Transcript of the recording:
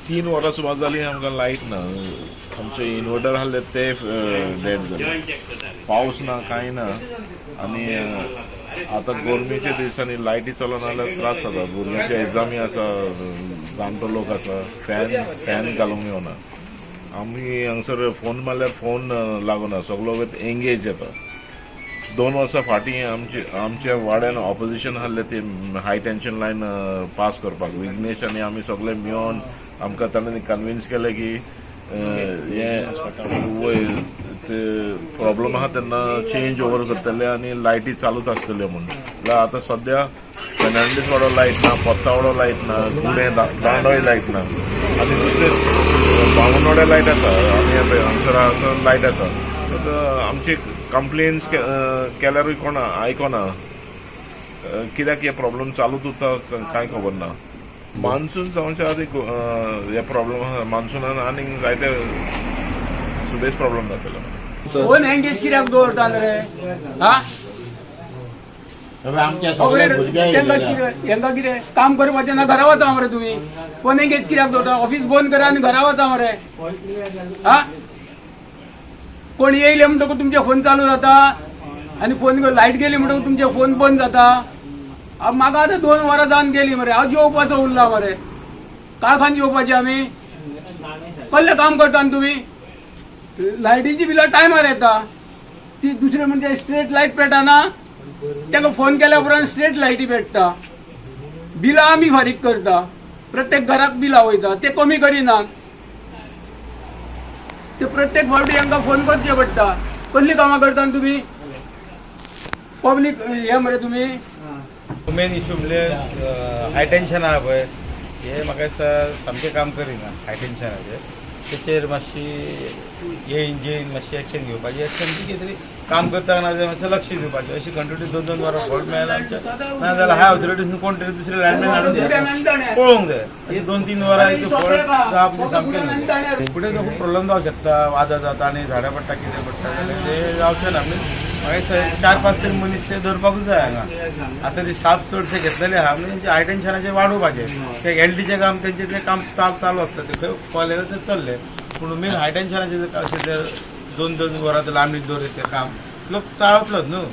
3 वरां सुमार जालीं आमकां लायट ना. आमचे इन्वर्टर आहले ते डेड जाले. पावस ना, कांय ना आनी आतां गरमेच्या दिसांनी लायटी चलना जाल्यार त्रास जाता. भुरग्यांची एग्जामी आसा, जाणटो लोक आसा, फॅन फॅन घालूंक येवना. आमी हांगसर फोन मारल्यार फोन लागना, सगलो वयर एंगेज येता. 2 वर्सां फाटीं आमचे आमच्या वाड्यान ऑपोजिशन आहले ती हाय टेन्शन लायन पास करपाक. विघ्नेश आनी आमी सगळे मेळोन आमकां तांणी कन्विन्स केलें की हें वयर ते प्रॉब्लम आहा तेन्ना चेंज ओवर करतले आनी लायटी चालूच आसतल्यो म्हूण. जाल्यार आतां सद्या फेर्नांडीस वाडो लायट ना, पोत्तावाडो लायट ना, कुडें दांडोय लायट ना आनी दुसरे बामणवाड्या लायट आसा आनी हांगसर हांगसर लायट आसा. आमची कंप्लेन्स केल्यारूय कोण आयकोना. कित्याक हे प्रॉब्लम चालूच उरता कांय खबर ना. मान्सून जावच्या आदी हे प्रॉब्लम आहा. मान्सुनान आनीक जायते सुबेज प्रॉब्लम जातले. फोन एंगेज कित्याक दवरता रे हा? आमच्या सगळे भुरगे. तेंका कितें, हेंका कितें काम करपाचें ना? घरा वचा मरे तुमी. फोन एंगेज कित्याक दवरता? ऑफिस बंद करा आनी घरा वचा मरे. हा, कोण येयले म्हणटकूच तुमचे फोन चालू जाता आनी फोन लायट गेली म्हणटकूच तुमचे फोन बंद जाता. म्हाका आतां 2 वरां जावन गेली मरे. हांव जेवपाचो उरला मरे. काळखान जेवपाचें आमी? कसलें काम करता न्ही तुमी? लायटीची बिलां टायमार येता ती. दुसरें म्हणजे स्ट्रीट लायट पेटना. ताका फोन केल्या उपरांत स्ट्रीट लायटी पेट्टा. बिलां आमी फारीक करता. प्रत्येक घराक बिलां वयता, ते कमी करिनात. ते प्रत्येक फावटी हांकां फोन करचे पडटा. कसली कामां करता न्ही तुमी? पब्लीक हे मरे तुमी. मेन इशू म्हणजे हाय टेन्शन आहा पळय, हे म्हाका दिसता सामकें काम करिना. हाय टेन्शनाचेर तेचेर मातशी हे इंजिन मातशी एक्शन घेवपाची. एक्शन कितें तरी काम करता ना जाल्यार मातशें लक्ष दिवपाचें. अशी कंटिन्यू दोन दोन वरां फॉल्ट मेळ्ळ्या आमच्या. ना जाल्यार हाय ऑथॉरिटीन कोण तरी दुसरे लायनमॅन हाडून दिया, पळोवंक जाय. ही 2-3 वरां इतून फॉल्ट जावप म्हणजे सामकें न्हू. फुडें तो खूब प्रॉब्लम जावंक शकता. वादळ जाता आनी झाडां पडटा, कितें पडटा जाल्यार ते जावचें ना. म्हणजे म्हाका दिसता चार पांच तरी मनीस ते दवरपाकूच जाय हांगा. आतां ते स्टाफ चडशे घेतलेले आहा म्हणजे तेंचे हाय टेन्शनाचेर वाडोवपाचें. ते एलटीचें काम तेंचें तें काम चालू आसता, ते खंय कॉलेजात ते चल्ले. पूण मेन हाय टेन्शनाचें अशें ते दोन दोन वरां लांबणीक दवरीत ते काम लोक चाळवतलोच न्हू.